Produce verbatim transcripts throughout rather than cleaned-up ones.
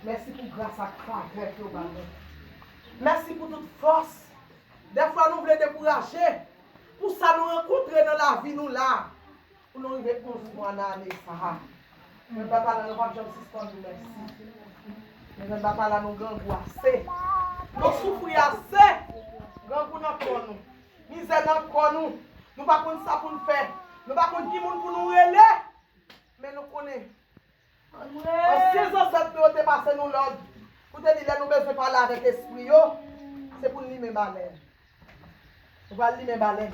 Mèsi pou gras ak favè ke w ba nou. Mèsi pou tout fòs. Dèfwa nou vle dekouraje pou sa nou rankontre nan lavi nou la. Pou nou rive onz mwa nan ane sa a. Men papa la, nou p ap janm sispann di w mèsi. Men papa la, nou grangou ase. Nou soufri ase. Grangou nan kò nou. Mizè nan kò nou. Nou pa konn sa pou n fè. Nou pa konn ki moun pou nou rele. Men nou konnen. Ansyen zansèt nou yo te pase nou lòd pou te di lè nou bezwen pale avèk espri yo, se pou n limen balèn. Nou pral limen balèn.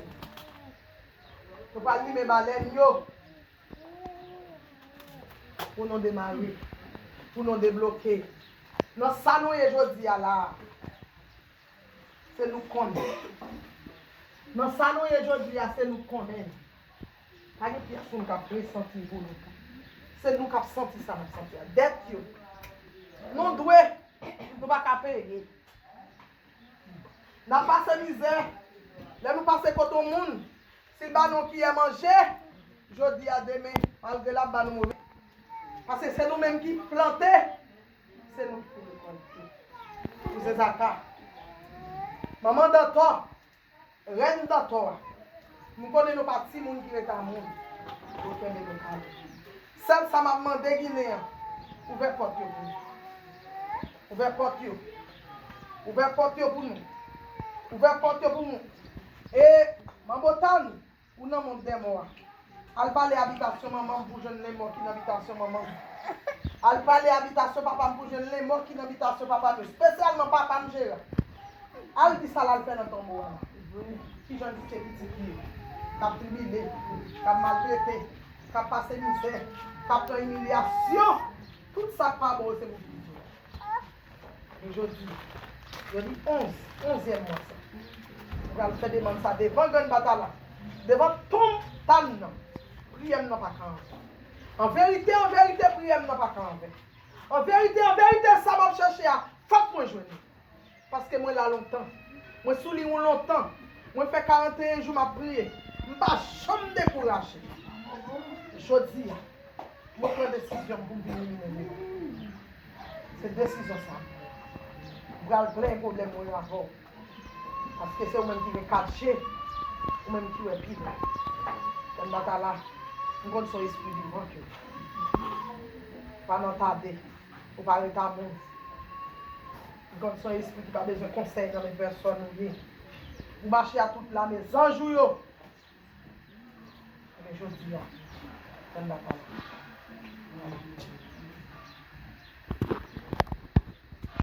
Nou pral limen balèn yo. Pou nou demare. Pou nou debloke. Nan sa nou ye jodi a la a. Se nou konnen. Nan sa nou ye jodi a, se nou konnen. Pa gen pyès moun k ap resanti pou nou. Se nou k ap santi sa n ap santi a. Dèt yo. Nou dwe. Nou pa ka peye. N ap pase mizè. Lè nou pase kote yon moun, si l ba nou yon kiyè manje, jodi a, demen, malgre l ap ba nou move. Paske se nou menm ki plante, se nou ki pou rekòlte. Kouzen Zaka, manman Dantò, rèn Dantò a, m konnen nou pa timoun ki ret a moun. Yo kenbe nou kale. Sèl sa m ap mande Ginen an, ouvè pòt yo pou nou. Ouvè pòt yo. Ouvè pòt yo pou nou. Ouvè pòt yo pou nou. E, Manbo Tann, ou nan mond dè mò a. Al pale abitasyon manman m pou jwenn lenmò ki nan abitasyon manman m. Al pale abitasyon papa m pou jwenn lenmò ki nan abitasyon papa m yo. Espesyalman papa m, Jera. Al di sa l al fè nan tonbo a la. Kijan l kite pitit li yo k ap tribile, k ap maltrete, k ap pase mizè, k ap pran imilyasyon. Tout sa k pa bon yo se pou pitit yo. Men jodi, jodi onz, onzyèm mwa sa. Nou pral fè demann sa devan grann Batala, devan tonm Tann nan. Priyè m nan pa ka anven. An verite, an verite, priyè m nan pa ka anven. An verite, an verite, sa m ap chèche a, fòk mwen jwenn li. Paske mwen la lontan. Mwen sou li yon lontan. Mwen fè karanteyen jou m ap priye. M pa janm dekouraje. Jodi a, mwen pran desizyon m pou m vin elimine li. Se desizyon sa. M pral plenyen pwoblèm mwen yo avè w. Paske se ou menm ki gen kat je, ou menm ki wè pi lwen. Grann Batala, m konn se yon espri vivan ke w. Pa nan tade, ou pa ret a moun. M konn se yon espri ki pa bezwen konsèy nan men pèsòn ou ye. Ou mache a tout lame zanj ou yo. Men jodi a, grann Batala,